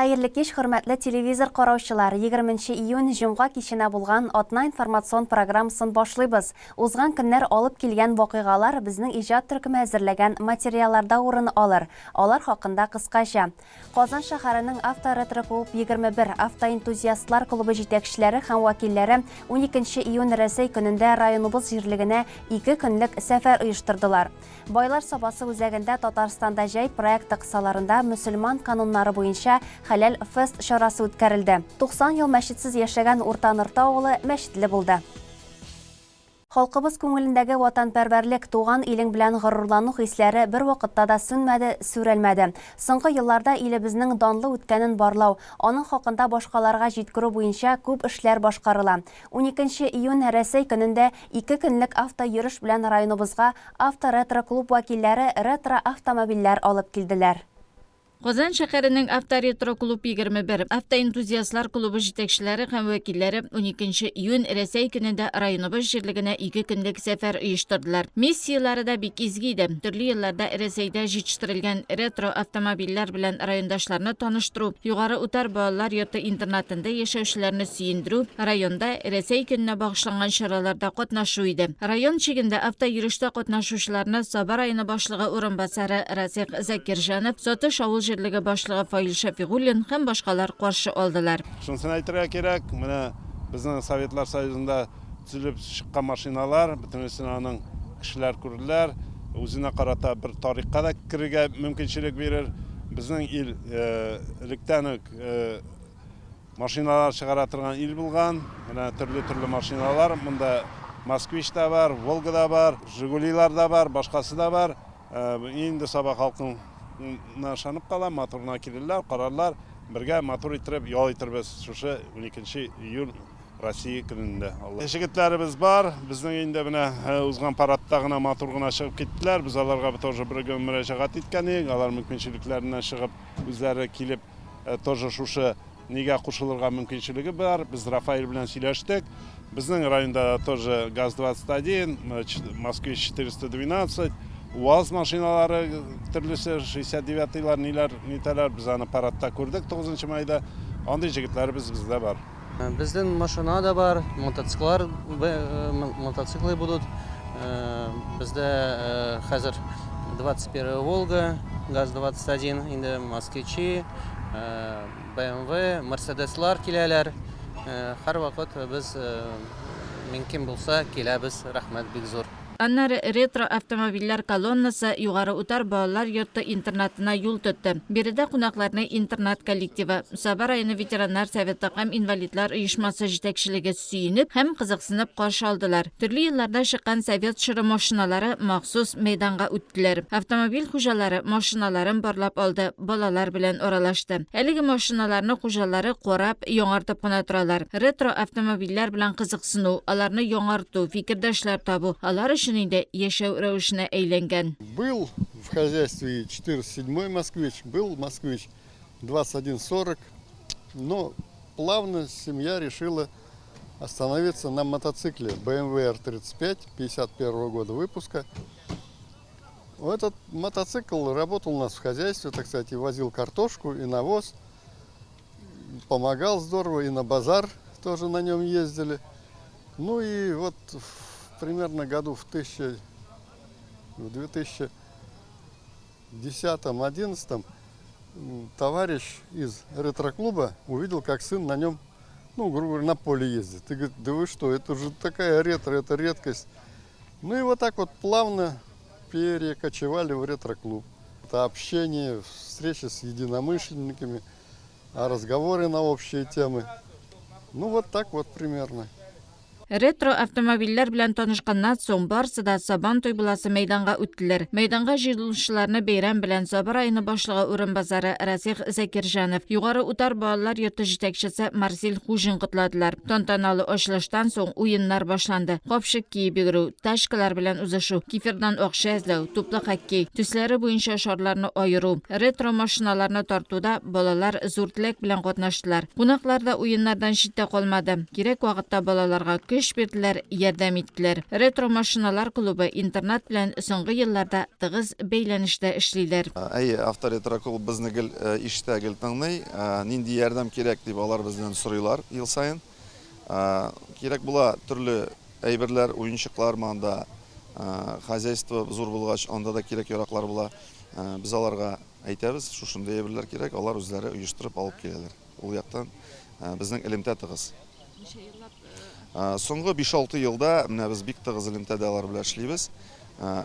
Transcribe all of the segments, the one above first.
Хәерле кич, хөрмәтле телевизор караучылар! 20 июнь, җомга киченә булган атна информацион программасын башлыйбыз. Узган көннәр алып килгән вакыйгалар безнең иҗат төркеме әзерләгән материалларда урын алыр. Алар хакында кыскача. Казан шәһәренең Авто-ретро-клуб 21 автоэнтузиастлар клубы җитәкчеләре һәм вәкилләре 12 июнь Рәсәй көнендә районыбыз җирлегенә ике көнлек сәфәр оештырдылар. Байлар Сабасы үзәгендә Татарстанда җәй проекты кысаларында мөселман кануннары буенча Хәләл фест чарасы үткәрелде. 90 ел мәчетсез яшәгән Урта Нырты авылы мәчетле булды. Халкыбыз күңелендәге ватанпәрвәрлек, туган илең белән горурлану хисләре бервакытта да сүнмәде, сүрелмәде. Соңгы елларда илебезнең данлы үткәнен барлау, аның хакында башкаларга җиткерү буенча күп эшләр башкарыла. Уникенче июнь Рәсәй көнендә ике көнлек автойөреш белән районыбызга Авто-ретро-клуб вәкилләре ретро-автомобильләр алып килделәр. Казан шәһәренең Авто-ретро-клуб 21 автоэнтузиастлар клубы җитәкчеләре һәм вәкилләре уникенче июнь Рәсәй көнендә районыбыз җирлегенә ике көнлек сәфәр оештырдылар. Миссияләре дә бик изге иде, төрле елларда Рәсәйдә җитештерелгән ретро-автомобильләр белән райондашларны таныштыру, Югары Утар балалар йорты-интернатында яшәүчеләрне сөендерү, районда Рәсәй көненә багышланган чараларда катнашу иде. Район чигендә автойөрештә катнашучыларны Саба районы башлыгы урынбасары Расих Закирҗанов, Сатыш авыл җирлеге башлыгы Фаил Шәфигуллин һәм башкалар каршы алдылар. Шунысын әйтергә кирәк, менә безнең Советлар Союзында төзелеп чыккан машиналар, бөтенесен аның кешеләр күрделәр, үзенә карата бер тарихка да керергә мөмкинчелек бирер. Безнең ил электән үк Машиналар чыгара торган ил булган. Менә төрле-төрле машиналар. Монда Москвич та бар, Волга да бар, Жигулилар да бар, башкасы да бар. Инде Саба халкына ышанып калам, матур гына килерләр, карарлар. Бергә матур иттереп ял итербез шушы 12 июль Россия көнендә. Җегетләребез бар. Безнең инде менә узган парадта гына матур гына чыгып киттеләр. Без аларга тоже бер мөрәҗәгать иткән идек. Алар мөмкинчелекләреннән чыгып, үзләре килеп тоже шушы нигә кушылырга мөмкинчелеге бар. Без Рафаэль белән сөйләштек. Безнең районда тоже ГАЗ-21, Москвич 412, УАЗ машиналары төрлесе, 69-лар, ниләр, нитәләр. Без аны парадта күрдек 9 майда. Андый җегетләребез бездә бар. Безнең машина да бар, мотоциклар, мотоциклы будут. Бездә хәзер 21 Волга, ГАЗ-21, инде Москвичи, BMW, Мерседеслар киләләр. Һәрвакыт без мөмкин булса киләбез. Рәхмәт бик зур. Аннары ретро-автомобильләр колоннасы Югары Утар балалар йорты-интернатына юл тотты. Биредә кунакларны интернат коллективы, Саба районы ветераннар советы һәм инвалидлар оешмасы җитәкчелеге сөенеп һәм кызыксынып каршы алдылар. Төрле елларда чыккан совет чоры машиналары махсус мәйданга үттеләр. Автомобиль хуҗалары машиналарын барлап алды, балалар белән аралашты. Әлеге машиналарны хуҗалары карап, яңартып кына торалар. Ретро-автомобильләр белән кызыксыну, аларны яңарту, фикердәшләр табу алар өчен инде яшәү рәвешенә әйләнгән. Был в хозяйстве 407 Москвич, был Москвич 2140, но плавно семья решила остановиться на мотоцикле BMW R35 51 года выпуска. Этот мотоцикл работал у нас в хозяйстве, так сказать, и возил картошку, и навоз. Помогал здорово, и на базар тоже на нем ездили. Ну и вот примерно году в 2010-2011 товарищ из ретро-клуба увидел, как сын на нем, ну, грубо говоря, на поле ездит. И говорит, да вы что, это же такая ретро, это редкость. Ну и вот так вот плавно перекочевали в ретро-клуб. Это общение, встречи с единомышленниками, разговоры на общие темы. Ну вот так вот примерно. Ретро-автомобильләр белән танышканнан соң, барысы да Сабан туй буласы мәйданга үттеләр. Мәйданга җыелучыларны бәйрәм белән Саба районы башлыгы урынбасары Расих Закирҗанов, Югары Утар балалар йорты җитәкчесе Марсель Хуҗин котладылар. Тантаналы ачылыштан соң уеннар башланды. Капчык киеп йөгерү, тачкалар белән узышу, кефирдан акча эзләү, туплы хоккей, төсләре буенча шарларны аеру, ретро машиналарны тартуда балалар зур теләк белән катнаштылар. Кунаклар да уеннардан читтә калмады. Кирәк вакытта балаларга көч, көч бирделәр, ярдәм иттеләр. Ретро машиналар клубы интернат белән соңгы елларда тыгыз бәйләнештә эшлиләр. Әйе, авторетроклуб безне гел ишетә, гел тыңлый. Нинди ярдәм кирәк дип алар бездән сорыйлар ел саен. Кирәк була төрле әйберләр, уенчыклар монда. Хозяйство зур булгач, анда да кирәк-яраклар була. Без аларга әйтәбез, шушындый әйберләр кирәк, алар үзләре оештырып алып киләләр. Ул яктан безнең элемтә тыгыз. Ничә еллап? Соңгы 5-6 елда менә без бик тыгыз элемтәдә алар белән эшлибез.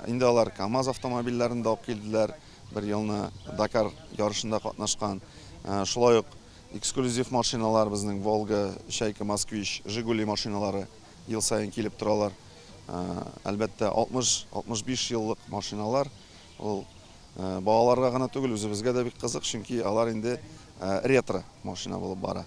Инде алар КАМАЗ автомобильләрен дә алып килделәр. Бер елны Дакар ярышында катнашкан. Шулай ук эксклюзив машиналар безнең Волга, Чайка, Москвич, Жигули машиналары ел саен килеп торалар. Әлбәттә, 60-65 еллык машиналар. Ул балаларга гына түгел, үзебезгә дә бик кызык, чөнки алар инде ретро машина булып бара.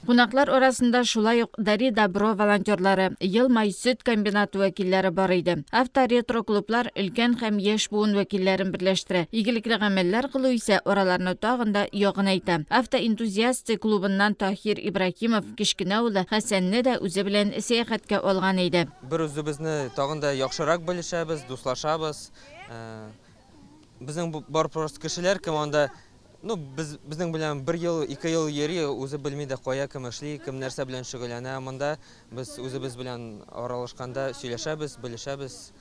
Кунаклар арасында шулай ук Дари добро волонтерлары, Елмай сөт комбинаты вәкилләре бар иде. Авто-ретро клублар өлкән һәм яшь буын вәкилләрен берләштерә. Игелекле гамәлләр кылу исә араларны тагын да якынайта. Автоэнтузиасты клубыннан Таһир Ибраһимов кечкенә улы Хәсәнне дә үзе белән сәяхәткә алган иде. Бер үзебезне тагын да яхшырак белешәбез, дуслашабыз. Безнең бар просто кешеләр, кем анда, ну, без, безнең белән бер ел, ике ел йөри, үзе белми дә кая кем эшли, кем нәрсә белән шөгыльләнә. Монда без үзебез белән аралашканда сөйләшәбез, белешәбез,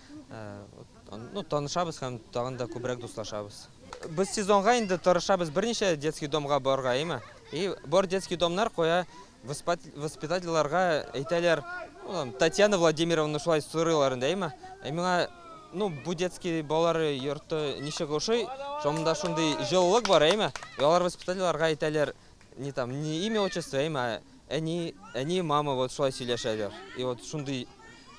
ну, танышабыз һәм тагын да күбрәк дуслашабыз. Без сезонга инде тырышабыз берничә детский домга барырга, әйме? И бар детский домнар кая воспитательларга әйтәләр, ну, там, Татьяна Владимировна шулай сорыйлар инде, әйме? Ә миңа, ну, бу детский балалар йорты ничек ошый, шунда шундый җылылык бар, әйме? И алар воспитательларга әйтәләр, не там, не имя, отчество, әйме, әни, әни, мама, вот шулай сөйләшәләр. И вот шундый,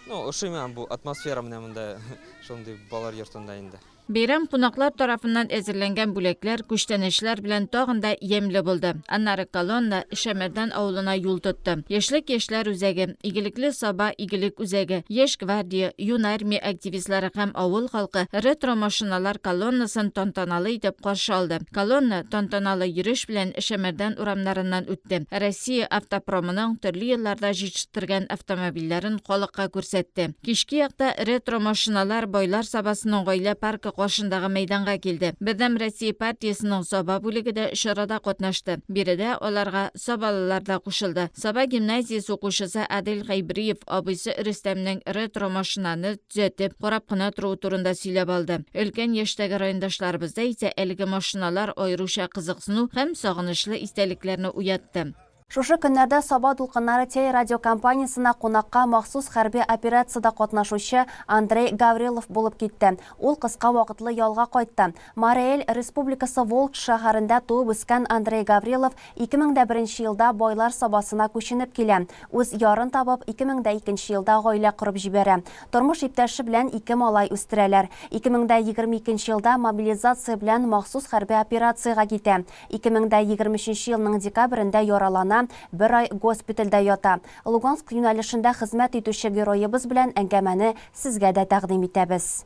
ну, ошый миңа бу атмосфера менә монда, шундый балалар йортында инде. Бәйрәм кунаклар тарафыннан әзерләнгән бүләкләр, күчтәнәчләр белән тагын да ямьле булды. Аннары колонна Шәмәрдән авылына юл тотты. Яшьлек яшьләр үзәге, Игелекле Саба игелек үзәге, Яшь гвардия, Юнармия активистлары һәм авыл халкы ретро-машиналар колоннасын тантаналы итеп каршы алды. Колонна тантаналы йөреш белән Шәмәрдән урамнарыннан үтте. Россия автопромының төрле елларда җитештергән автомобильләрен халыкка күрсәтте. Кичке якта ретро-машиналар Байлар Сабасының гаилә паркы каршындагы мәйданга килде. Бердәм Россия партиясенең Саба бүлеге дә чарада катнашты. Биредә аларга сабалылар да кушылды. Саба гимназиясе укучысы Адель Хәйбриев абыйсы Рөстәмнең ретро-машинаны төзәтеп, карап кына торуы турында сөйләп алды. Өлкән яшьтәге райондашларыбызда исә әлеге машиналар аеруча кызыксыну һәм сагынычлы истәлекләрне уятты. Шушы көннәрдә Саба дулкыннары телерадиокомпаниясенә кунакка махсус хәрби операциядә катнашучы Андрей Гаврилов булып китте. Ул кыска вакытлы ялга кайтты. Мари Эл Республикасы Волжск шәһәрендә туып үскән Андрей Гаврилов 2001 нче елда Байлар Сабасына күченеп килә. Үз ярын табып, 2002 нче елда гаилә корып җибәрә. Тормыш иптәше белән ике малай үстерәләр. 2022 нче елда мобилизация белән махсус хәрби операциягә китә. 2023 елның декабрендә яралана, бер ай госпитальдә ята. Луганск юнәлешендә хезмәт итүче героебыз белән әңгәмәне сезгә дә тәкъдим итәбез.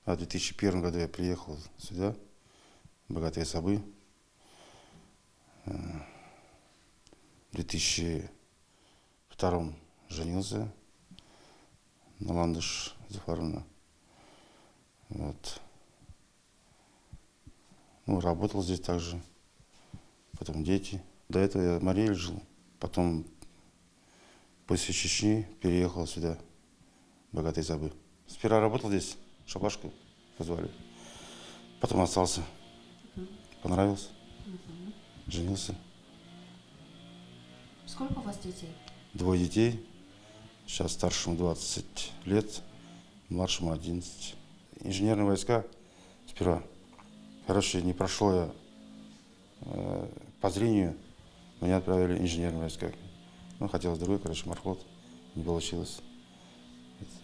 В 2001 году я приехал сюда, в Богатые Сабы. В 2002 женился на Ландыш Зуфаровна. Вот. Ну, работал здесь также. Потом дети. До этого я в Мариэль жил. Потом после Чечни переехал сюда, в Богатые Забы. Сперва работал здесь, шабашку позвали. Потом остался. Понравился. Женился. Сколько у вас детей? Двое детей. Сейчас старшему 20 лет, младшему 11. Инженерные войска сперва. Короче, не прошел я по зрению, меня отправили инженерные войска. Ну, хотелось другой, короче, морфлот, не получилось.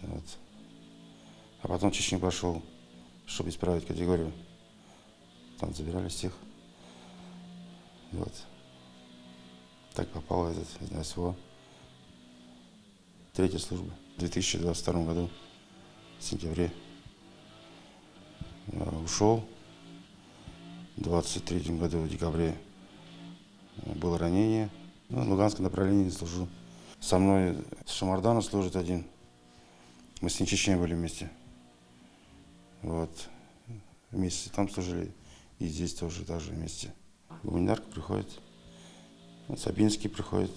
Вот. А потом в Чечню пошел, чтобы исправить категорию. Там забирали всех. Вот. Так попал в этот, на СВО. Третья служба. В 2022 году, в сентябре, ушел. В 2023 году, в декабре, было ранение. Ну, в Луганском направлении служу. Со мной с Шамардана служит один. Мы с ним в Чечне были вместе. Вот. Вместе там служили. И здесь тоже, также вместе. Гуманитарка приходит. Сабинский приходит,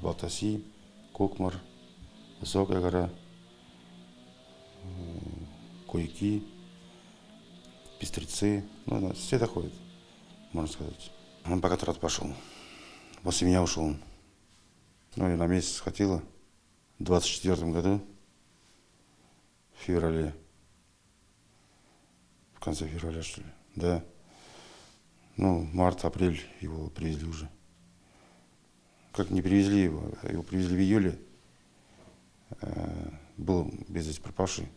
Балтаси, Кукмар, Высокая гора, Куйки, Пестрецы. Ну, все доходят, можно сказать. Он пока трат пошел. После меня ушел он. Ну, и на месяц хватило. В 24 году, в феврале. В конце февраля, что ли? Да. Ну, март, апрель его привезли уже. Как не привезли его, его привезли в июле. Был без вести пропавший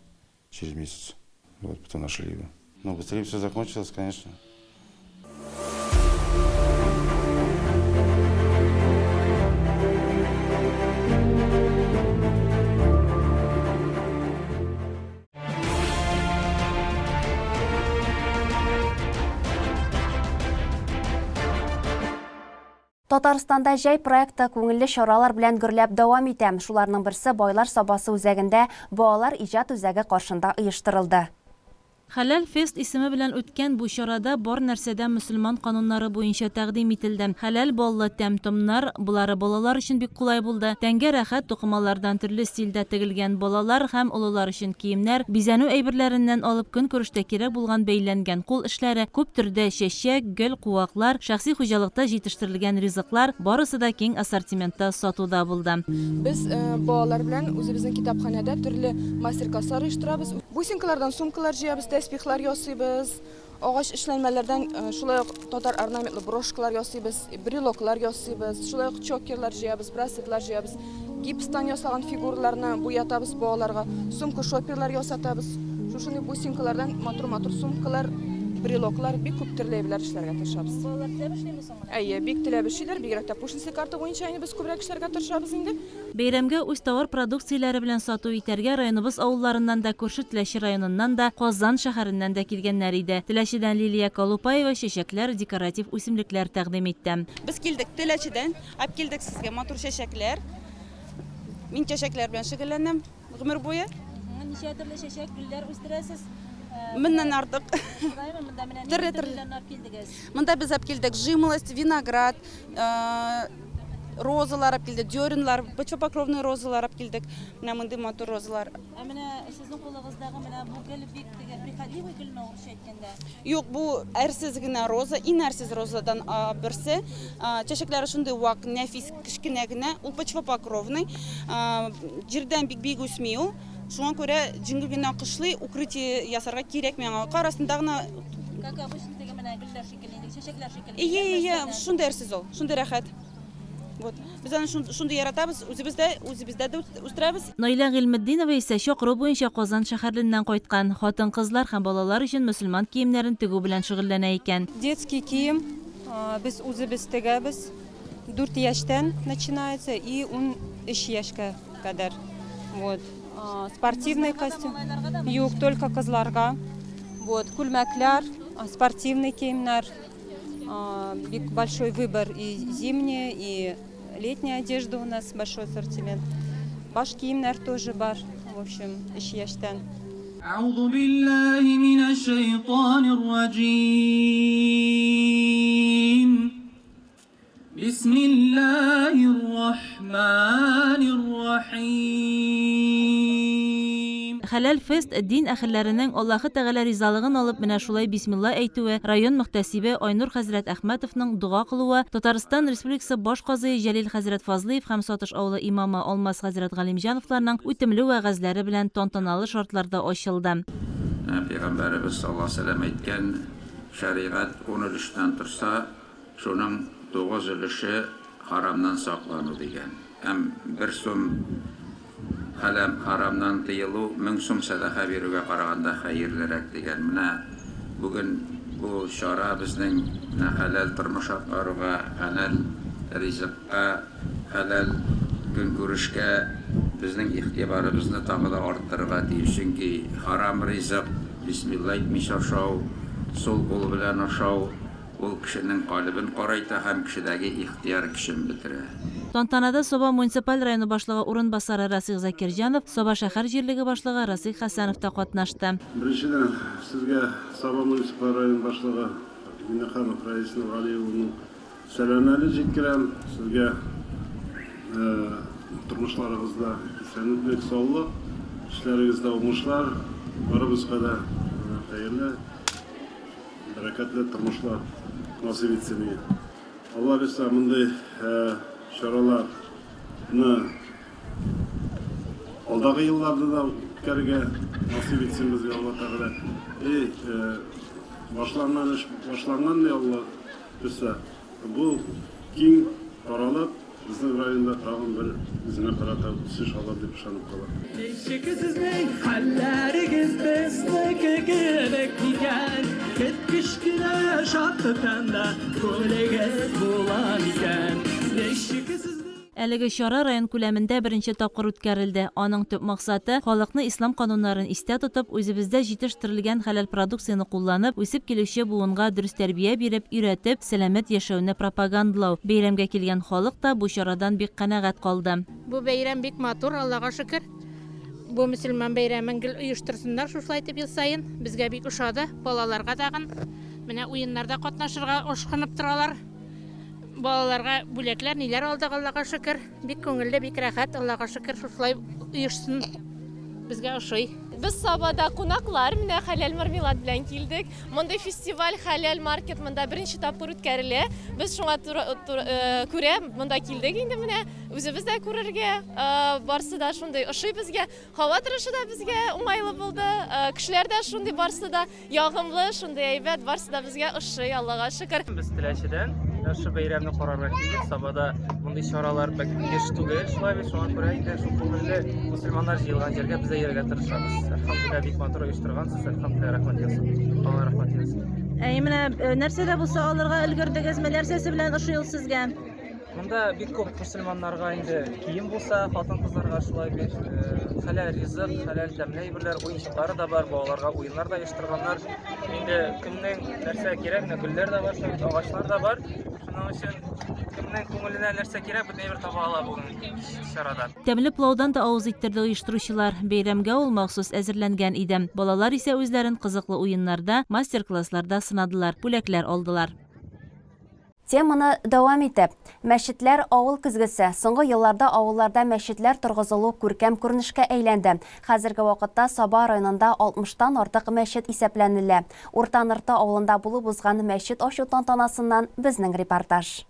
через месяц. Вот, потом нашли его. Ну, быстрее все закончилось, конечно. Татарстанда җәй проекты күңелле чаралар белән гөрләп дәвам итә. Шуларның берсе Байлар Сабасы үзәгендә Балалар иҗат үзәге каршында оештырылды. Хәләл фест исеме белән үткән бу чарада бар нәрсә дә мөселман кануннары буенча тәкъдим ителде. Хәләл баллы тәм-томнар, болары балалар өчен бик кулай булды. Тәнгә рәхәт тукымалардан төрле стильдә тегелгән балалар һәм олылар өчен киемнәр, бизәнү әйберләреннән алып көнкүрештә кирәк булган бәйләнгән кул эшләре, күп төрдә чәчәк, гөл, куаклар, шәхси хуҗалыкта җитештерелгән ризыклар, барысы да киң ассортиментта сатуда булды. Без балалар белән үзебезнең китапханәдә төрле мастер-класслар оештырабыз. Бусинкалардан сумкалар җыябыз, тәсбихлар ясыйбыз, агач эшләнмәләрдән шулай ук татар орнаментлы брошкалар ясыйбыз, брелоклар ясыйбыз, шулай ук чокерлар җыябыз, браслетлар җыябыз, гипстан ясалган фигураларны буятабыз балаларга, сумка-шоперлар ясатабыз. Шушындый бусинкалардан матур-матур сумкалар, брелоклар, бик күп төрле әйберләр эшләргә тырышабыз. Балалар теләп эшлиме соң моны? Әйе, бик теләп эшлиләр, бигрәк тә Пушкинский карта буенча инде без күбрәк эшләргә тырышабыз инде. Бәйрәмгә үз товар продукцияләре белән сату итәргә районыбыз авылларыннан да, күрше Теләче районыннан да, Казан шәһәреннән дә килгәннәр иде. Теләчедән Лилия Колупаева чәчәкләр, декоратив үсемлекләр тәкъдим итте. Без килдек Теләчедән, алып килдек сезгә матур чәчәкләр. Мин чәчәкләр белән шөгыльләнәм гомер буе. Ничә төрле чәчәк, гөлләр үстерәсез? Меңнән артык. Шулаймы? Монда менә нинди Төрле төрле төрле. гөлләрне алып килдегез? Монда без алып килдек жимолость, виноград, розалар алып килдек, деренлар, почвопокровный розалар алып килдек. Менә мондый матур розалар. Ә менә сезнең кулыгыздагы менә бу гөл бик теге прихотливый гөлме урысча әйткәндә? Юк, бу әрсез генә роза, иң әрсез розадан берсе. Чәчәкләре шундый вак, нәфис, кечкенә генә. Ул почвопокровный. Җирдән бик биек үсми ул. Шуңа күрә җиңел генә кышлый, укрытие ясарга кирәкми аңа. Кар астында гына. Как обычно теге менә гөлләр шикелле, инде чәчәкләр шикелле. Ие, ие, шундый әрсез ул, шундый рәхәт. Вот. Без аны шундый яратабыз, үзебездә, үзебездә дә үстерәбез. Наилә Гыйльметдинова исә чакыру буенча Казан шәһәрленнән кайткан. Хатын-кызлар һәм балалар өчен мөселман киемнәрен тегү белән шөгыльләнә икән. Детский кием без үзебез тегәбез. 4 яшьтән начинается и 13 яшькә кадәр. Вот. Спортивный костюм. Юк, только кызларга. Вот, күлмәкләр, спортивный киемнәр. Бик большой выбор и зимняя, и летняя одежда у нас большой ассортимент. Баш киемнәр тоже бар. В общем, 3 яшьтән. أعوذ بالله من الشيطان الرجيم بسم الله الرحمن الرحيم Хәләл фест дин әһелләренең Аллаһы Тәгалә ризалыгын алып менә шулай бисмилла әйтүе, район мөхтәсибе Айнур хәзрәт Әхмәтовның дога кылуы, Татарстан Республикасы баш казые Җәлил хәзрәт Фазлыев һәм Сатыш авылы имамы Алмаз хәзрәт Галимҗановларның үтемле вәгазьләре белән тантаналы шартларда ачылды. Пәйгамбәребез саллаллаһу алейһи ва сәлләм әйткән, шәригать ун өлештән торса, шуның тугыз өлеше харамнан саклану дигән. Һәм бер сум хәләм харамнан тыелу 1000 сум сәдака бирүгә караганда хәерлерәк дигән. Менә бүген бу чара безнең менә хәләл тормыш алып баруга, хәләл ризыкка, хәләл көнкүрешкә безнең игътибарыбызны тагы да арттырырга тиеш. Чөнки харам ризык, бисмилла әйтмичә ашау, сул кул белән ашау, ул кешенең калебен карайта һәм кешедәге ихтыяр көчен бетерә. Тантанада Саба муниципаль районы башлыгы урынбасары Расыйх Закирҗанов, Саба шәһәр җирлеге башлыгы Расыйх Хәсәнов та катнашты. Беренчедән, сезгә Саба муниципаль районы башлыгы Миннеханов Рәис Нургали улының сәламнәрен җиткерәм. Сезгә тормышларыгызда исәнлек, саулык, эшләрегездә уңышлар, барыбызга да хәерле, бәрәкәтле тормышлар насыйп итсен иде. Алла бирса, мондый чараларны Алдагы елларда да үткәрергә насыйп итсен безгә Алла Тәгалә. И, башланган эш башланган ди Алла бирсә. Бу киң таралып, безнең районда тагын бер үзенә карата үсеш алыр дип ышанып калам. Ничек сезнең хәлләрегез безнеке кебек микән? Кеп-кечкенә шатлыкта күңелегез була микән? Ничек сезнең. Әлеге чара район күләмендә беренче тапкыр үткәрелде. Аның төп максаты, халыкны ислам кануннарын истә тотып, үзебездә җитеш-терелгән хәләл продукцияне кулланып, үсеп килүче буынга дөрес тәрбия биреп, өйрәтеп, сәламәт яшәүне пропагандалау. Бәйрәмгә килгән халык та бу чарадан бик канәгать калды. Бу бәйрәм бик матур, Аллага шөкер. Бу мөселман бәйрәмен гел оештырсыннар шушылай итеп ел саен. Безгә бик ошады, балаларга тагын. Менә уеннарда катнашырга ашкынып торалар. Балаларга бүләкләр, ниләр алдык, Аллага шөкер. Бик күңелле, бик рәхәт, Аллага шөкер, шушылай оешсын. Безгә ошый. Без Сабада кунаклар, менә хәләл мармелад белән килдек. Мондый фестиваль хәләл маркет монда беренче тапкыр үткәрелә. Без шуңа күрә монда килдек инде менә үзебез дә күрергә. Барсы да шундый ошый безгә. Һава торышы да безгә уңайлы булды. Кешеләр дә шундый барсы да. Ягымлы, шундый әйбәт, барсы да безгә ошый, Аллага шөкер. Без Теләчедән шушы бәйрәмне карарга килдек. Сабада мондый чаралар бик еш түгел, шулай бит. Шуңа күрә инде шул күңелле мөселманнар җыелган җиргә без дә йөрергә тырышабыз. Әлхәмдүлилләһ, бик матур оештыргансыз. Әлхәмдүлилләһ, рәхмәт яусын. Алла рәхмәт яусын. Әй, менә э, нәрсә дә булса алырга өлгердегезме? Нәрсәсе белән ошый ул сезгә? Монда бик күп мөселманнарга инде кием булса, хатын-кызларга шулай бит, э, хәләл ризык, хәләл тәмле әйберләр, уенчыклары да бар, балаларга уеннар да оештырганнар. Инде кемнең нәрсә кирәк, менә гөлләр дә бар, шулай бит, агачлар да бар. Шуның өчен кемнең күңеленә нәрсә кирәк, бөтен әйбер таба ала бүген чарада. Тәмле пылаудан да авыз иттерде оештыручылар. Бәйрәмгә ул махсус әзерләнгән иде. Балалар исә үзләрен кызыклы уеннарда, мастер-классларда сынадылар, бүләкләр алдылар. Теманы дәвам итеп. Мәчетләр, авыл көзгесе. Соңгы елларда авылларда мәчетләр торгызылу күркәм күренешкә әйләнде. Хәзерге вакытта Саба районында 60 тан артык мәчет исәпләнелә. Урта Нырты авылында булып узган мәчет ачу тантанасыннан безнең репортаж.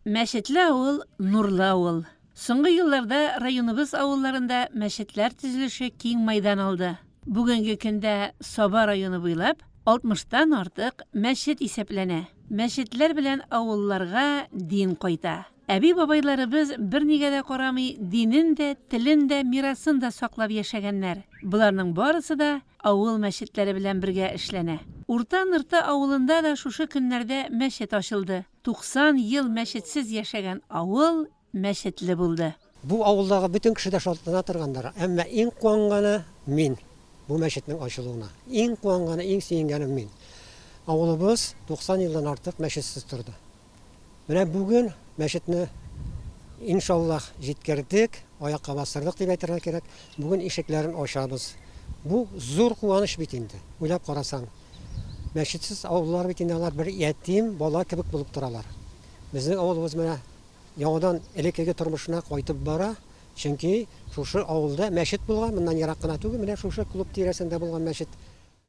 Мәчетле авыл, нурлы авыл. Соңгы елларда районыбыз авылларында мәчетләр төзелеше киң майдан алды. Бүгенге көндә Саба районы буйлап 60 тан артык мәчет исәпләнә. Мәчетләр белән авылларга дин кайта. Әби-бабайларыбыз бернигә дә карамый динен дә, телен дә, мирасын да саклап яшәгәннәр. Боларның барысы да авыл мәчетләре белән бергә эшләнә. Урта Нырты авылында да шушы көннәрдә мәчет ачылды. 90 ел мәчетсез яшәгән авыл мәчетле булды. Бу авылдагы бөтен кеше дә шатлана торгандыр, әмма иң куанганы мин бу мәчетнең ачылуына. Иң куанганы, иң сөенгәне мин. Авылыбыз 90 елдан артык мәчетсез торды. Менә бүген мәчетне, иншаллаһ, җиткердек, аякка бастырдык дип әйтергә кирәк. Бүген ишекләрен ачабыз. Бу зур куаныч бит инде, уйлап карасаң. Мәчетсез авыллар бит инде алар бер ятим бала кебек булып торалар. Безнең авылыбыз менә Яңадан элеккеге тормышына кайтып бара, чөнки шушы авылда мәчет булган, моннан ерак кына түгел, менә шушы клуб тирәсендә булган мәчет.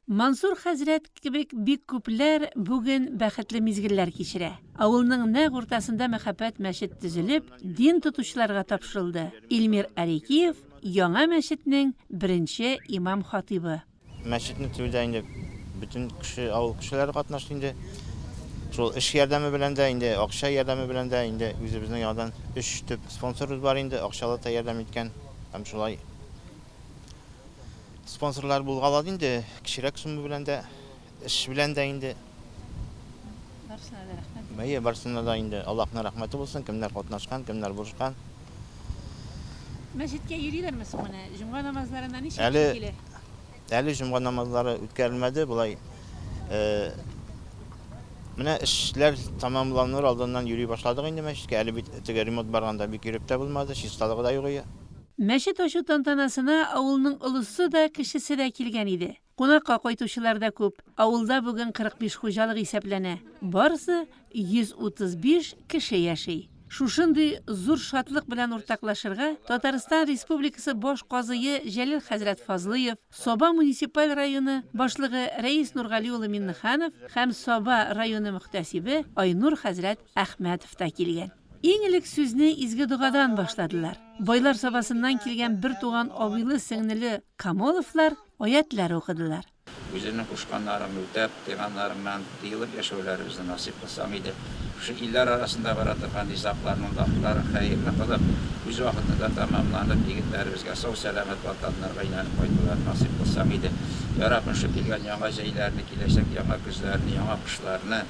Мансур хәзрәт кебек бик күпләр бүген бәхетле мизгелләр кичерә. Авылның нәкъ уртасында мәһабәт мәчет төзелеп, дин тотучыларга тапшырылды. Илмир Арикиев, яңа мәчетнең беренче имам-хатыйбы. Мәчетне төзүдә инде бөтен кеше, авыл кешеләре катнашты инде. Шул эш ярдәме белән дә, инде акча ярдәме белән дә, инде үзебезнең яңадан өч төп спонсорыбыз бар инде, акчалата ярдәм иткән. Һәм шулай спонсорлар булгалады инде, кечерәк сумма белән дә, эш белән дә инде. Барысына да рәхмәт. Әйе, барысына да инде Аллаһның рәхмәте булсын, кемнәр катнашкан, кемнәр булышкан. Мәчеткә йөриләрме соң менә? Җомга намазларына ничә Әле кеше килә? әле җомга намазлары үткәрелмәде, болай менә эшләр тәмамланыр алдыннан йөри башладык инде мәчеткә. Әле бит теге ремонт барганда бик йөреп тә булмады, чисталыгы да юк ие. Мәчет ачу тантанасына авылның олысы да, кечесе дә килгән иде. Кунакка кайтучылар да күп. Авылда бүген 45 хуҗалык исәпләнә. Барысы 135 кеше яши. Шушындый зур шатлык белән уртаклашырга Татарстан Республикасы баш казые Җәлил хәзрәт Фазлыев, Саба муниципаль районы башлыгы Рәис Нургали улы Миннеханов һәм Саба районы мөхтәсибе Айнур хәзрәт Әхмәтов та килгән. Иң элек сүзне изге догадан башладылар. Байлар Сабасыннан килгән бертуган абыйлы-сеңнеле Камоловлар Аятьләр укыдылар. Үзеңнең кушканнарыңны үтәп, тыйганнарыңнан тыелып яшәүләребезне насыйп кылсаң иде. Шушы илләр арасында бара торган низагларның да ахырларын хәерле кылып, үз вакытында тәмамланып, егетләребезгә сау-сәламәт ватаннарга әйләнеп кайтуларын насыйп кылсаң иде. Я Раббым, шул килгән яңа җәйләрне, киләчәк яңа көзләрне, яңа кышларны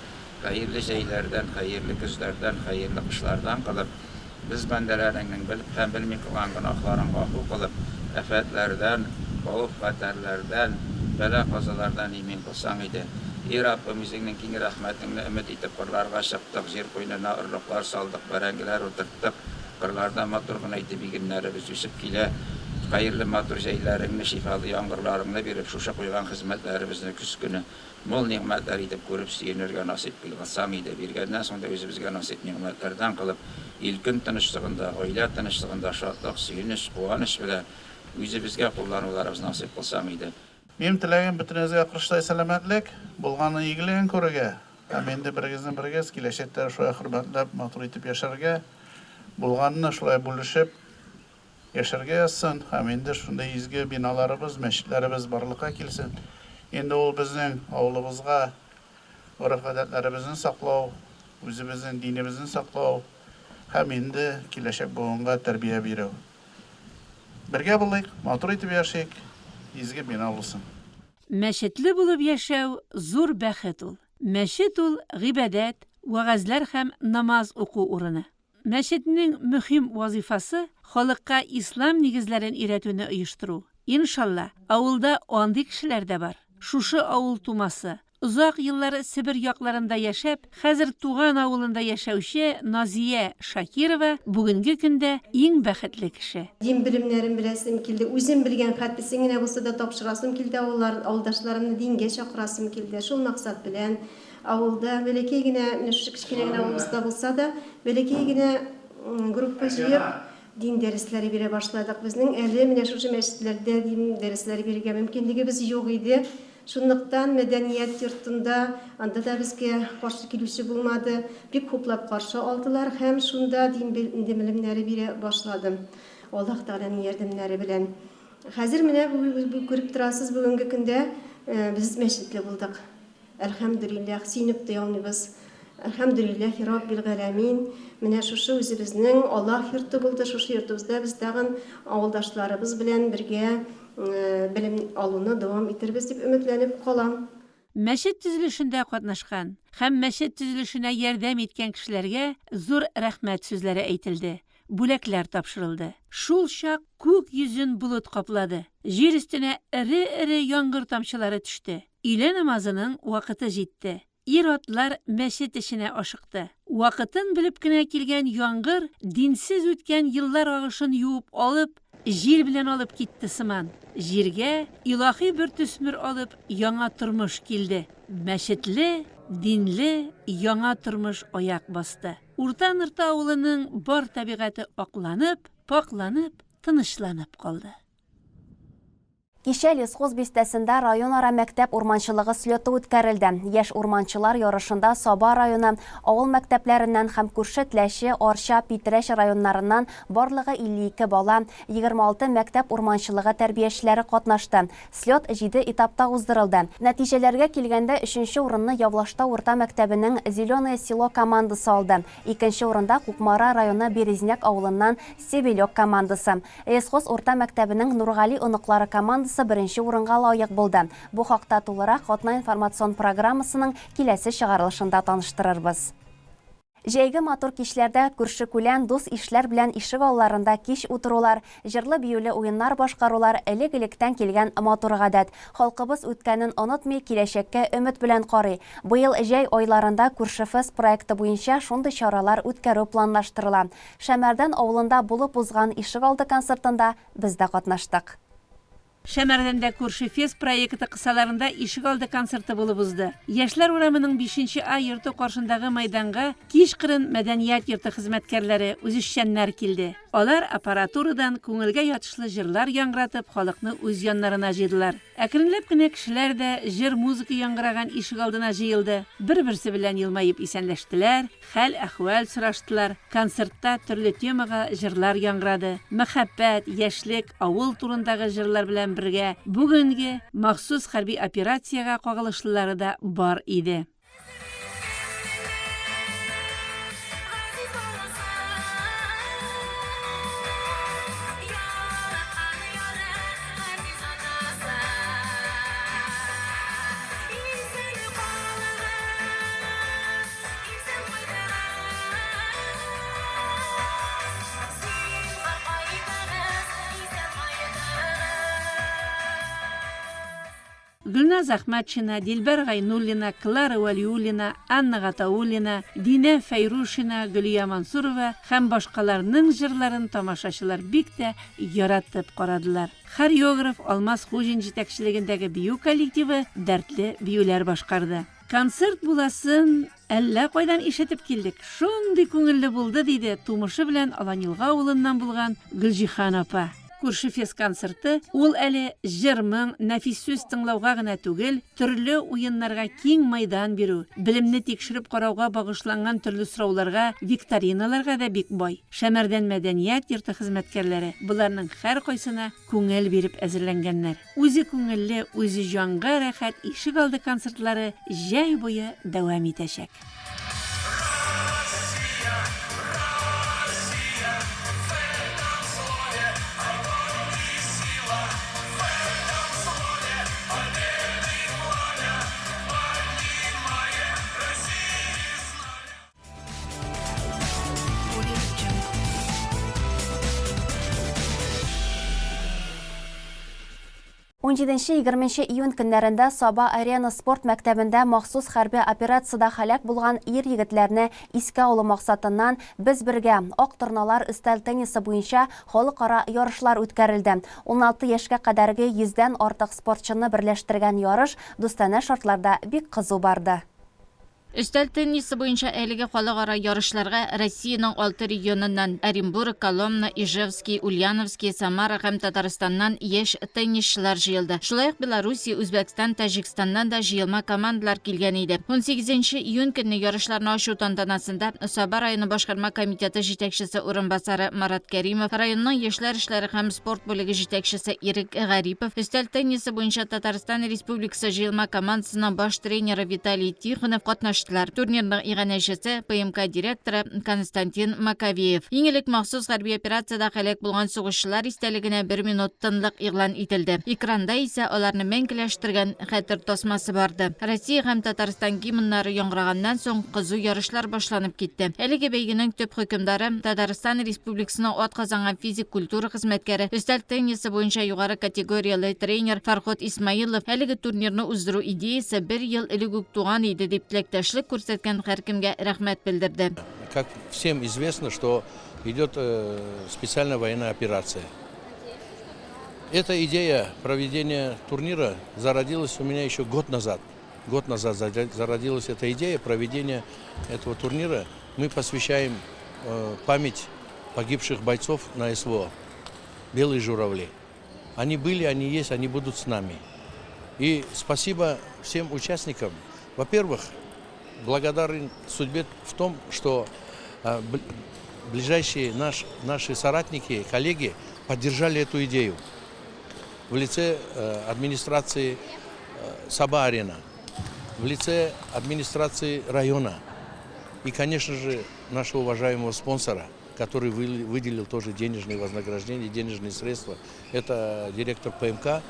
хәерле җәйләрдән, хәерле көзләрдән, хәерле кышлардан кылып, Без бәндәләреңнең белеп һәм белми кылган гөнаһларын гафу кылып, афәтләрдән, хәвеф-хәтәрләрдән, бәла-казалардан имин кылсаң иде. И Раббым, Үзеңнең киң рәхмәтеңне өмет итеп кырларга чыктык, җир куенына орлыклар салдык, бәрәңгеләр утырттык, кырларда матур гына итеп игеннәребез үсеп килә. Хәерле матур җәйләреңне, шифалы яңгырларыңны биреп, шушы куйган хезмәтләребезне көз көне Мул нигъмәтләр итеп күреп сөенергә насыйп кыйлсаң иде, биргәннән соң да үзебезгә насыйп нигъмәтләрдән кылып, ил-көн тынычлыгында, гаилә тынычлыгында шатлык, сөенеч, куаныч белән үзебезгә куллануларыбыз насыйп кылсаң иде. Минем теләгем бөтенегезгә корычтай сәламәтлек, булганның игелеген күрергә һәм инде берегезне берегез киләчәктә шулай хөрмәтләп, матур итеп яшәргә, булганны шулай бүлешеп, Яшәргә язсын һәм инде шундый изге биналарыбыз, мәчетләребез барлыкка килсен. Инде ул безнең авылыбызга гореф-гадәтләребезне саклау, үзебезнең динебезне саклау һәм инде киләчәк буынга тәрбия бирү. Бергә булыйк, матур итеп яшик, изге бина булсын. Мәчетле булып яшәү зур бәхет ул. Мәчет ул, гыйбадәт, вәгазьләр һәм намаз уку урыны. Мәчетнең мөһим вазыйфасы, халыкка ислам нигезләрен өйрәтүне оештыру. Иншалла, авылда андый кешеләр дә бар. Шушы авыл тумасы, озак еллар Себер якларында яшәп, хәзер туган авылында яшәүче Назия Шакирова бүгенге көндә иң бәхетле кеше. Дин белемнәрен беләсем килде, үзем белгән хәтлесен генә булса да тапшырасым килде авыллар, авылдашларымны дингә чакырасым килде. Шул максат белән Авылда бәләкәй генә, менә шушы кечкенә генә авылыбызда булса да, бәләкәй генә группа җыеп, дин дәресләре бирә башладык. Безнең әле менә шушы мәчетләрдә дин дәресләре бирергә мөмкинлегебез юк иде. Шунлыктан мәдәният йортында, анда да безгә каршы килүче булмады, бик хуплап каршы алдылар һәм шунда дин белемнәре бирә башладым. Аллаһ Тәгаләнең ярдәмнәре белән. Хәзер менә күреп торасыз, бүгенге көндә без мәчетле булдык. Әлхәмдүлилләһ, сөенеп туя алмыйбыз. Әлхәмдүлилләһи раббил галәмин. Менә шушы үзебезнең Аллаһ йорты булды, шушы йортыбызда без тагын авылдашларыбыз белән бергә белем алуны дәвам итербез дип өметләнеп калам. Мәчет төзелешендә катнашкан һәм мәчет төзелешенә ярдәм иткән кешеләргә зур рәхмәт сүзләре әйтелде, бүләкләр тапшырылды. Шул чак күк йөзен болыт каплады, җир өстенә эре-эре яңгыр тамчылары төште. Өйлә намазының вакыты җитте. Ир-атлар мәчет эченә ашыкты. Вакытын белеп кенә килгән яңгыр динсез үткән еллар агышын юып алып, җил белән алып китте сыман. Җиргә, илаһи бер төсмер алып, яңа тормыш килде. Мәчетле, динле яңа тормыш аяк басты. Урта Нырты авылының бар табигате акланып, пакьланып, тынычланып калды. Кичә Лесхоз бистәсендә районара мәктәп урманчылыгы слеты үткәрелде. Яшь урманчылар ярышында Саба районы авыл мәктәпләреннән һәм күрше Теләче, Арча, Питрәч районнарыннан барлыгы 52 бала, 26 мәктәп урманчылыгы тәрбиячеләре катнашты. Слет җиде этапта уздырылды. Нәтиҗәләргә килгәндә, өченче урынны Явлаштау урта мәктәбенең Зеленое село командасы алды. Икенче урында Кукмара районы Березняк авылыннан Стебелек командасы. Лесхоз урта мәктәбенең Нургали оныклары командасы командасы беренче урынга лаек булды. Бу хакта тулырак Атна информацион программасының киләсе чыгарылышында таныштырырбыз. Җәйге матур кичләрдә күрше-күлән, дус-ишләр белән ишек алларында кич утырулар, җырлы-биюле уеннар башкарулар элек-электән килгән матур гадәт. Халкыбыз үткәнен онытмый, киләчәккә өмет белән карый. Быел җәй айларында Күршефест проекты буенча шундый чаралар үткәрү планлаштырыла. Шәмәрдән авылында булып узган ишегалды концертында без дә катнаштык. Шәмәрдәндә Күрше фест проекты кысаларында ишегалды концерты булып узды. Яшьләр урамының бишенче А йорты каршындагы мәйданга кичкырын мәдәният йорты хезмәткәрләре, үзешчәннәр килде. Алар аппаратурадан күңелгә ятышлы җырлар яңгыратып халыкны үз яннарына җыйдылар. Әкренләп кенә кешеләр дә җыр-музыка яңгыраган ишегалдына җыелды, бер-берсе белән елмаеп исәнләштеләр, Хәл-әхвәл сораштылар, концертта төрле темага җырлар яңгырады. Мәхәббәт, яшьлек, авыл турындагы җырлар белән бергә бүгенге махсус хәрби операциягә кагылышлылары да бар иде. Гөлназ Әхмәтшина, Дилбәр Гайнуллина, Клара Вәлиуллина, Анна Гатауллина, Динә Фәйрушина, Гөлия Мансурова һәм башкаларның җырларын тамашачылар бик тә яратып карадылар. Хореограф Алмаз Хуҗин җитәкчелегендәге бию коллективы дәртле биюләр башкарды. Концерт буласын әллә кайдан ишетеп килдек, шундый күңелле булды, диде тумышы белән Аланьелга авылыннан булган Гөлҗиһан апа. Күрше фест концерты ул әле җыр-моң, нәфис сүз тыңлауга гына түгел, төрле уеннарга киң майдан бирү, белемне тикшереп карауга багышланган төрле сорауларга, викториналарга да бик бай. Шәмәрдән мәдәният йорты хезмәткәрләре боларның һәркайсына күңел биреп әзерләнгәннәр. Үзе күңелле, үзе җанга рәхәт ишек алды концертлары җәй буе дәвам итәчәк. Унҗиденче-егерменче июнь көннәрендә Саба Арена спорт мәктәбендә махсус хәрби операциядә һәлак булган ир-егетләрне искә алу максатыннан Без бергә, Ак торналар өстәл теннисы буенча халыкара ярышлар үткәрелде. 16 яшькә кадәрге йөздән артык спортчыны берләштергән ярыш дустанә шартларда бик кызу барды. Өстәл теннисы буенча әлеге халыкара ярышларга Россиянең алты регионыннан, Оренбург, Коломна, Ижевский, Ульяновский, Самара һәм Татарстаннан яшь теннисчылар җыелды. Шулай ук Белоруссия, Үзбәкстан, Таҗикстаннан да җыелма командалар килгән иде. Унсигезенче июнь көнне ярышларны ачу тантанасында Саба районы башкарма комитеты җитәкчесе урынбасары Марат Кәримов, районның яшьләр эшләре һәм спорт бүлеге җитәкчесе Ирек Гарипов, өстәл теннисы буенча Татарстан Республикасы җыелма командасы Командасының баш тренеры Виталий Тихонов катнаштылар. Турнирның иганәчесе, ПМК директоры Константин Маковеев. Иң элек махсус хәрби операциядә һәлак булган сугышчылар истәлегенә бер минут тынлык игълан ителде. Экранда исә аларны мәңгеләштергән хәтер тасмасы барды. Россия һәм Татарстан гимннары яңгыраганнан соң, кызу ярышлар башланып китте. Әлеге бәйгенең төп хөкемдары, Татарстан Республикасының атказанган физик культура хезмәткәре, өстәл теннисы буенча югары категорияле тренер Фарход Исмаилов әлеге турнирны уздыру идеясе бер ел элек үк туган иде, дип теләктәшлек күрсәткән һәркемгә рәхмәт белдерде. Как всем известно, что идет специальная военная операция. Эта идея проведения турнира зародилась у меня еще год назад. Год назад зародилась эта идея проведения этого турнира. Мы посвящаем память погибших бойцов на СВО «Белые журавли». Они были, они есть, они будут с нами. И спасибо всем участникам. Во-первых, благодарен судьбе в том, что ближайшие наш, наши соратники, коллеги поддержали эту идею в лице администрации Саба-Арена, в лице администрации района и, конечно же, нашего уважаемого спонсора, который выделил тоже денежные вознаграждения, денежные средства. Это директор ПМК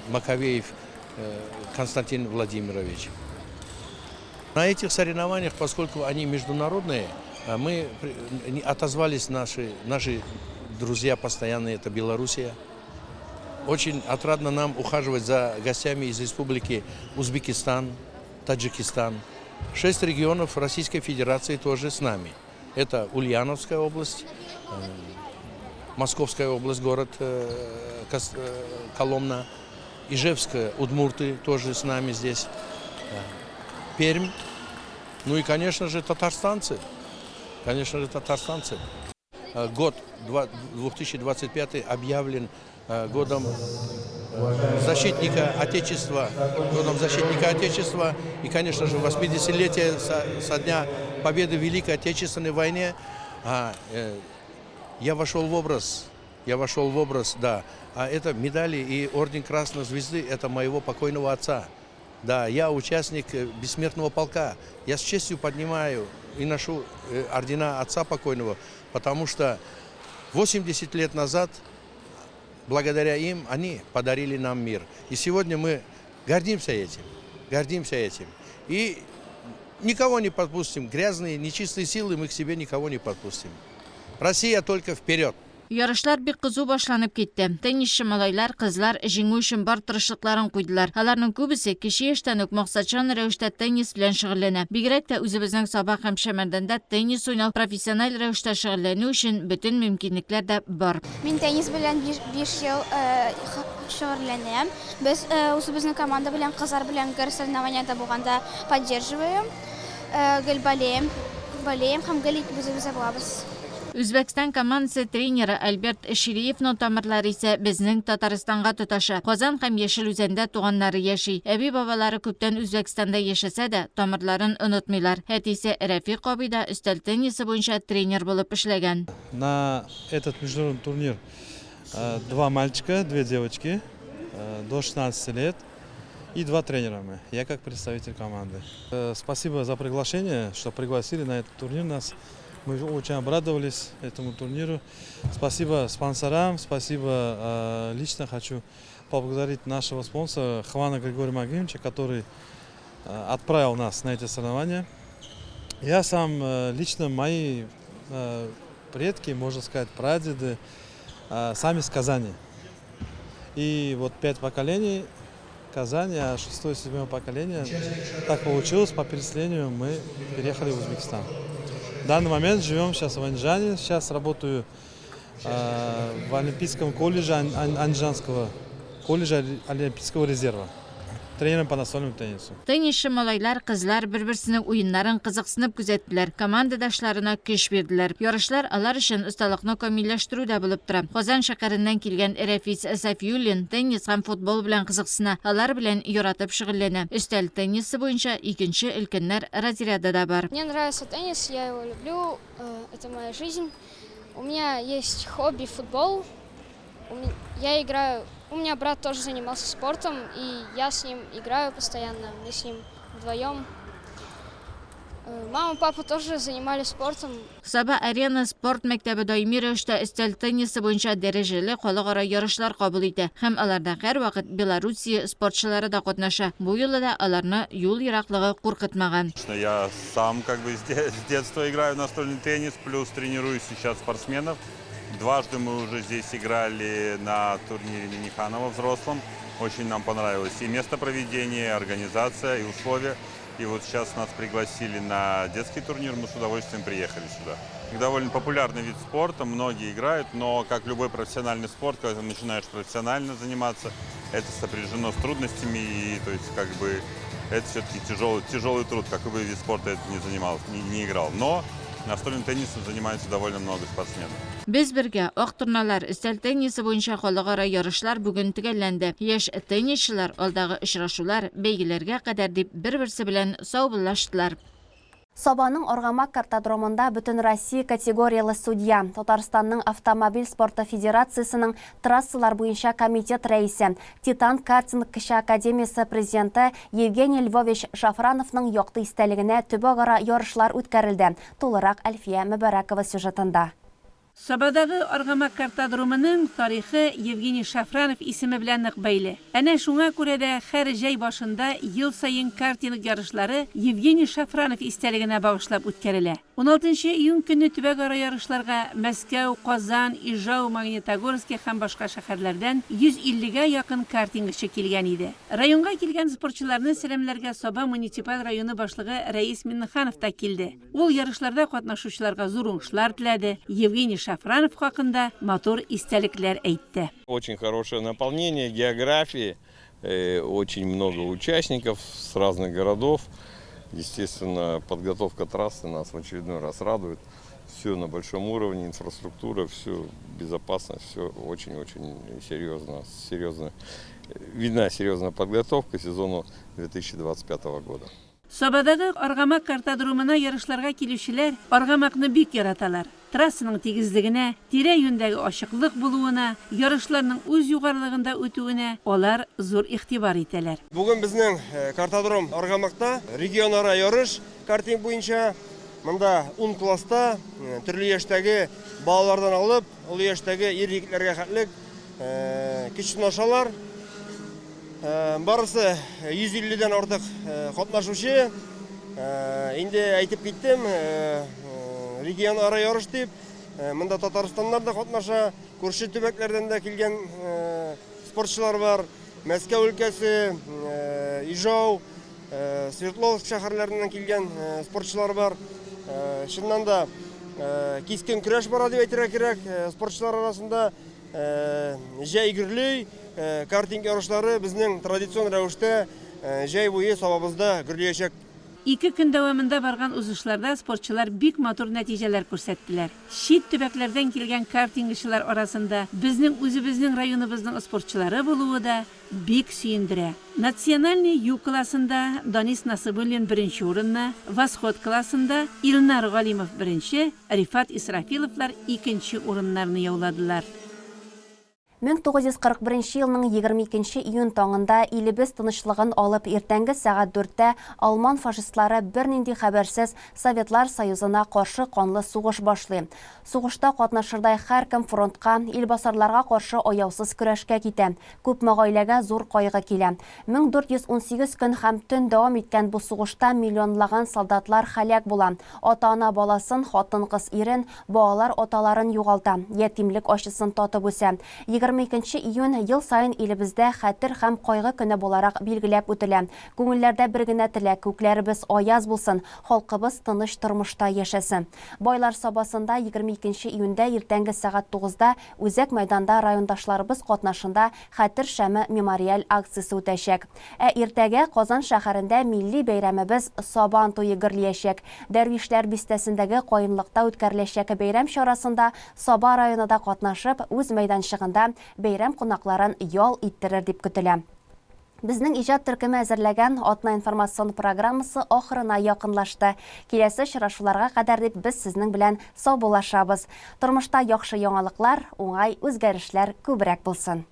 Маковеев Константин Владимирович. На этих соревнованиях, поскольку они международные, мы отозвались наши, наши друзья постоянные, это Белоруссия. Очень отрадно нам ухаживать за гостями из Республики Узбекистан, Таджикистан. Шесть регионов Российской Федерации тоже с нами. Это Ульяновская область, Московская область, город Коломна, Ижевская, Удмурты тоже с нами здесь, Пермь, ну и, конечно же, татарстанцы. Конечно же, татарстанцы. Год 2025 объявлен годом защитника Отечества, годом защитника Отечества и, конечно же, 80-летие со дня победы в Великой Отечественной войне. Я вошел в образ, я вошел в образ, да. А это медали и орден Красной Звезды, это моего покойного отца. Да, я участник бессмертного полка. Я с честью поднимаю и ношу ордена отца покойного, потому что 80 лет назад, благодаря им, они подарили нам мир. И сегодня мы гордимся этим, гордимся этим. И никого не подпустим, грязные, нечистые силы мы к себе никого не подпустим. Россия только вперед! Ярышлар бик кызу башланып китте. Теннисчы малайлар, кызлар җиңү өчен бар тырышлыкларын куйдылар. Аларның күбесе кече яшьтән үк максатчан рәвештә теннис белән шөгыльләнә. Бигрәк тә үзебезнең Саба һәм Шәмәрдәндә теннис уйнау, профессиональ рәвештә шөгыльләнү өчен бөтен мөмкинлекләр дә бар. Мин теннис белән биш ел шөгыльләнәм. Без үзебезнең команда белән, кызлар белән гел соревнованиедә булганда поддерживаем. Гел болеем, болеем һәм гел үзебездә булабыз. Үзбәкстан командасы тренеры Альберт Шириевның тамырлары исә безнең Татарстанга тоташа. Казан һәм Яшел Үзәндә туганнары яши. Әби-бабалары күптән Үзбәкстанда яшәсә дә, тамырларын онытмыйлар. Әтисе Рәфикъ абый да өстәл теннисы буенча тренер булып эшләгән. На этот международный турнир два мальчика, две девочки до 16 лет и два тренера мы. Я как представитель команды. Спасибо за приглашение, что пригласили на этот турнир нас. Мы очень обрадовались этому турниру. Спасибо спонсорам, спасибо лично хочу поблагодарить нашего спонсора Хвана Григория Магимовича, который отправил нас на эти соревнования. Я сам лично, мои предки, можно сказать, прадеды, сами с Казани. И вот пять поколений Казани, а шестое, седьмое поколение, так получилось, по переселению мы переехали в Узбекистан. В данный момент живем сейчас в Андижане, сейчас работаю в Олимпийском колледже Андижанского колледжа Олимпийского резерва тренером по настольному теннису. Теннисчы малайлар, кызлар бер-берсенең уеннарын кызыксынып күзәттеләр, командадашларына көч бирделәр. Ярышлар алар өчен осталыкны камилләштерү дә булып тора. Казан шәһәреннән килгән Рәфис Сафиуллин теннис һәм футбол белән кызыксына, алар белән яратып шөгыльләнә. Өстәл теннисы буенча икенче өлкәннәр разряды да бар. Мне нравится теннис, я его люблю, это моя жизнь. У меня есть хобби футбол. Я играю, у меня брат тоже занимался спортом, и я с ним играю постоянно, мы с ним вдвоем. Мама, папа тоже занимались спортом. Саба Арена спорт мәктәбе даими рәвештә өстәл теннисы буенча дәрәҗәле халыкара ярышлар кабул итә һәм аларда һәрвакыт Белоруссия спортчылары да катнаша. Бу юлы да аларны юл ераклыгы куркытмаган. Я сам как бы с детства играю в настольный теннис, плюс тренирую сейчас спортсменов. Дважды мы уже здесь играли на турнире Минниханова взрослом. Очень нам понравилось и место проведения, и организация, и условия. И вот сейчас нас пригласили на детский турнир, мы с удовольствием приехали сюда. Довольно популярный вид спорта, многие играют, но как любой профессиональный спорт, когда ты начинаешь профессионально заниматься, это сопряжено с трудностями, и то есть как бы это все-таки тяжелый, тяжелый труд, какой бы вид спорта это не занимался, не играл. Но настольным теннисом занимается довольно много спортсменов. Без бергә Ак торналар өстәл теннисы буенча халыкара ярышлар бүген төгәлләнде. Яшь теннисчылар алдагы очрашулар, бәйгеләргә кадәр дип бер-берсе белән саубуллаштылар. Сабаның Аргамак картодромында Бөтенроссия категорияле судья, Татарстанның автомобиль спорты федерациясенең трассалар буенча комитет рәисе, Титан картинг кече академиясе президенты Евгений Львович Шафрановның якты истәлегенә төбәкара ярышлар үткәрелде. Тулырак Әлфия Мөбәрәкова сюжетында. Сабадагы Аргамак картодромының тарихы Евгений Шафранов исеме белән нык бәйле. Әнә шуңа күрә дә һәр җәй башында ел саен картинг ярышлары Евгений Шафранов истәлегенә багышлап үткәрелә. Уналтынчы июнь көнне төбәкара ярышларга Мәскәү, Казан, Ижау, Магнитогорски һәм башка шәһәрләрдән 150 гә якын картингчы килгән иде. Районга килгән спортчыларны сәламләргә Саба муниципаль районы башлыгы Рәис Миннеханов та килде. Ул ярышларда катнашучыларга зур уңышлар теләде, Евгений Шафранов хакында матур истәлекләр әйтте. Очень хорошее наполнение географии, очень много участников с разных городов. Естественно, подготовка трассы нас в очередной раз радует. Все на большом уровне, инфраструктура, все безопасно, все очень-очень серьезно, серьезно. Видна серьезная подготовка к сезону 2025 года. Сабадагы Аргамак картодромына ярышларга килүчеләр Аргамакны бик яраталар. Трассаның тигезлегенә, тирә-юньдәге ачыклык булуына, ярышларның үз югарылыгында үтүенә алар зур игътибар итәләр. Бүген безнең картодром Аргамакта регионара ярыш картинг буенча. Монда ун класста төрле яшьтәге балалардан алып, олы яшьтәге ир-егетләргә хәтлек көч сынашалар. Барысы 150 дән артык катнашучы. Инде әйтеп киттем, регионара ярыш дип, монда Татарстаннан да катнаша, күрше төбәкләрдән дә килгән спортчылар бар. Мәскәү өлкәсе, Ижау, Свердловск шәһәрләреннән килгән спортчылар бар. Чыннан да кискен көрәш бара дип әйтергә кирәк спортчылар арасында. Җәй гөрли, картинг ярышлары безнең традицион рәвештә җәй буе Сабабызда гөрлиячәк. Ике көн дәвамында барган узышларда спортчылар бик матур нәтиҗәләр күрсәттеләр. Чит төбәкләрдән килгән картингчылар арасында безнең үзебезнең районыбызның спортчылары булуы да бик сөендерә. Национальный Ю классында Данис Насыбуллин беренче урынны, Восход классында Илнар Галимов беренче, Рифат Исрафиловлар икенче урыннарны яуладылар. 1941 елның 22 июнь таңында илебез тынычлыгын алып, иртәнге сәгать дүрттә алман фашистлары бернинди хәбәрсез Советлар Союзына каршы канлы сугыш башлый. Сугышта катнашырдай һәркем фронтка, илбасарларга каршы аяусыз көрәшкә китә. Күпме гаиләгә зур кайгы килә. 1418 көн һәм төн дәвам иткән бу сугышта миллионлаган солдатлар һәлак була. Ата-ана баласын, хатын-кыз ирен, балалар аталарын югалта, ятимлек ачысын татып үсә. 22 июнь ел саен илебездә Хәтер һәм кайгы көне буларак билгеләп үтелә. Күңелләрдә бер генә теләк, күкләребез аяз булсын, халкыбыз тыныч тормышта яшәсен. Байлар Сабасында 22 июньдә иртәнге сәгать тугызда Үзәк мәйданда райондашларыбыз катнашында Хәтер шәме мемориаль акциясе үтәчәк. Ә иртәгә Казан шәһәрендә милли бәйрәмебез Сабан туе гөрлиячәк. Дәрвишләр бистәсендәге Каенлыкта үткәреләчәк бәйрәм чарасында Саба районы да катнашып, үз мәйданчыгында бәйрәм кунакларын ял иттерер дип көтелә. Безнең иҗат төркеме әзерләгән атна информацион программасы ахырына якынлашты. Киләсе очрашуларга кадәр дип без сезнең белән саубуллашабыз. Тормышта яхшы яңалыклар, уңай үзгәрешләр күбрәк булсын!